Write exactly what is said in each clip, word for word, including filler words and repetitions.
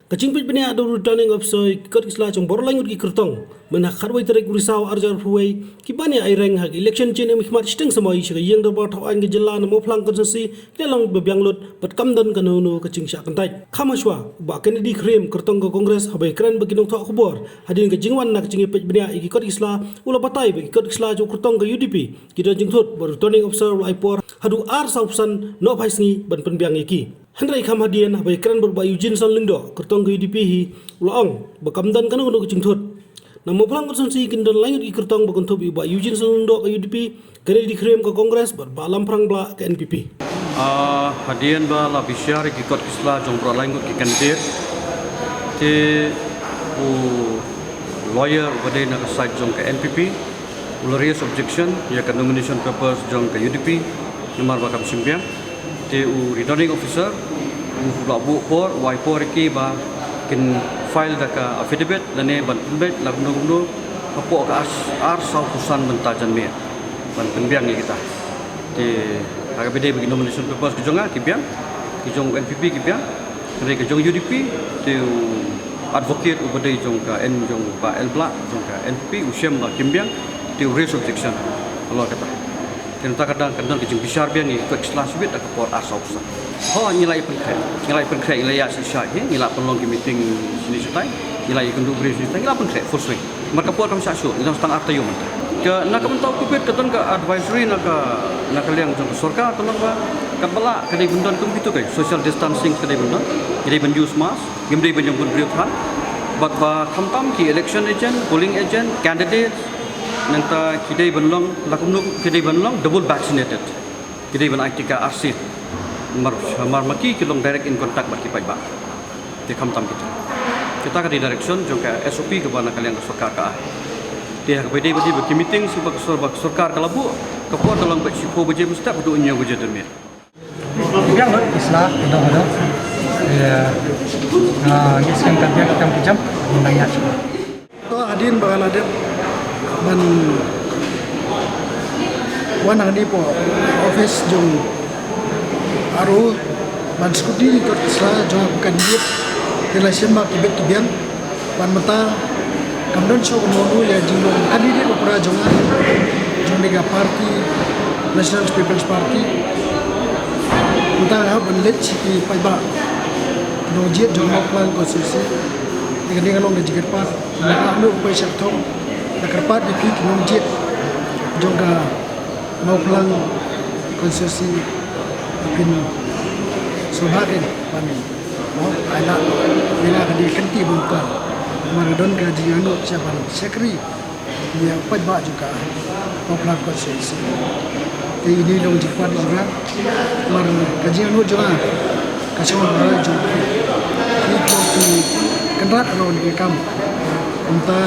Ka jingpeit bniah da u Returning Officer ïa ki kot ki sla jong baroh laingut ki kyrtong mynha ka khatwei tarik u Risaw arhajar arphew wei, kiba ñiah ïa reng ha ka election jingim khmat shiteng samoi sha ka ïing dorbar thaw aiñ ka jylla na Mawphlang constituency, ki la long ba biang lut bad kam don kano kano ka jingshah kyntait. Kham hashwa, u Bah Kennedy Kyriem, kyrtong ka Congress, haba ïakren bad ki nongthoh khubor hadien ka jingwan na ka jingïapeit bniah ïa ki kot ki sla, u la batai ba ki kot ki sla jong u kyrtong ka U D P ki don jingthut bad u Returning Officer u la ai por haduh ar sawphew san nohphai sngi ban pynbiang ïa ki. Hynrei kham hadien, haba ïakren bad u Bah Eugene San Lyngdoh, kyrtong ka U D P hi, u la ong ba kam don kano kano ka jingthut. Na Mawphlang constituency kin don laingut ki kyrtong ba kynthup ïa u Bah Eugene San Lyngdoh ka U D P, Kennedy Kyriem ka Congress bad Bah Lamphrang Blah ka N P P. Ah, hadien ba la bishar ïa ki kot ki sla jong baroh laingut ki candidate, te u lawyer uba dei na ka side jong ka N P P u la raise objection ïa ka nomination papers jong ka U D P namar ba kam shim biang. Te u Returning Officer u la buh por, u ai por ïa ki ba kin file da ka affidavit lane ban pynbeit la kumno kumno hapoh ka ar, ar sawphew san mynta janmiet ban pynbiang ïa kita. Te ha kaba dei ba ki nomination papers ki jong nga ki biang, ki jong N P P ki biang, hynrei ka jong U D P, te u advocate uba dei jong ka N, jong Bah L Blah jong ka N P P u shem ba kim biang, te u raise objection halor kata. Te nangta ka dang kan don ka jingbishar biang ïa ki kot ki sla shibit ha ka por ar sawphew san. Ho, ngi la ïa pynkhreh, ngi la ïa pynkhreh, ngi la ïa shisha hi, ngi la pynlong ki meeting shini shatai, ngi la ïa kynduh brief shini shatai, ngi la pynkhreh full swing. Namar ka por kam shah shuh, ngi dang tang ar taïew mynta. Ka, na ka bynta u COVID ka don ka advisory na ka, na ka liang jong ka sorkar, ka long ba katba lah ka dei ban don kum kito, ka social distancing ka dei ban don, ka dei ban use mask, ngim dei ban ïeng bun briew than. Bad ba khamtam ki election agent, polling agent, candidates, nangta ki dei ban long, la kumno ki dei ban long double vaccinated. Ki dei ban ai tika arsien. Mar, mar ma ki ki long direct in contact bad ki paidbah. Te khamtam kita. Kita ka dei direction jong ka S O P kaba na ka liang ka sorkar ka ai. Te ha kaba dei ba dei ba ki meeting shuh ba ka sor-, ba ka sorkar ka la buh, ka por ka long bad shiphew baje mynstep haduh hynñiew baje janmiet. Biang lut ki sla, kado kado. Ïa, ah, ngi sngewthuh biang ki kam ki jam, ngi nang ïa shuh. To hadien ba nga la dep ban wan hangne hapoh office jong R O ban scrutiny ïa ki kot ki sla jong nga kum u candidate, te la shem ba ki bit ki biang. Bad mynta kam don shuh kano kano ïa jinglong candidate ba pura jong nga, jong kane ka party, National People's Party. Mynta nga hap ban leit sha ki paidbah, ki nongjied jong Mawphlang constituency. Te kane ka long ka jingkyrpad. Nga nud ban poi sha kthong, nga kyrpad ïa phi ki nongjied jong ka Mawphlang constituency, phin sngewbha kein ban, mo, ai lad ïa nga, ka dei ka kynti bun ka. Namar nga don ka jingangnud sha ban shakri ïa u paidbah jong ka Mawphlang constituency. Te ine i long jingkyrpad jong nga. Namar ka jingangnud jong nga ka shong ha u Trai jong phi. Phi long phi kynrad ha kane ka kam. Kumta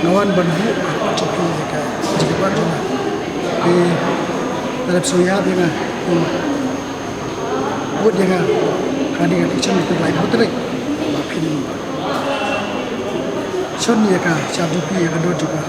nga wan ban buh ha jong phi ïa ka jingkyrpad jong nga. Te lada phi sngewbha ïa nga, to vote ïa nga ha kane ka election kaba lai phew tarik. Ba phin shon ïa ka sha jong phi ïa ka doh jong ka.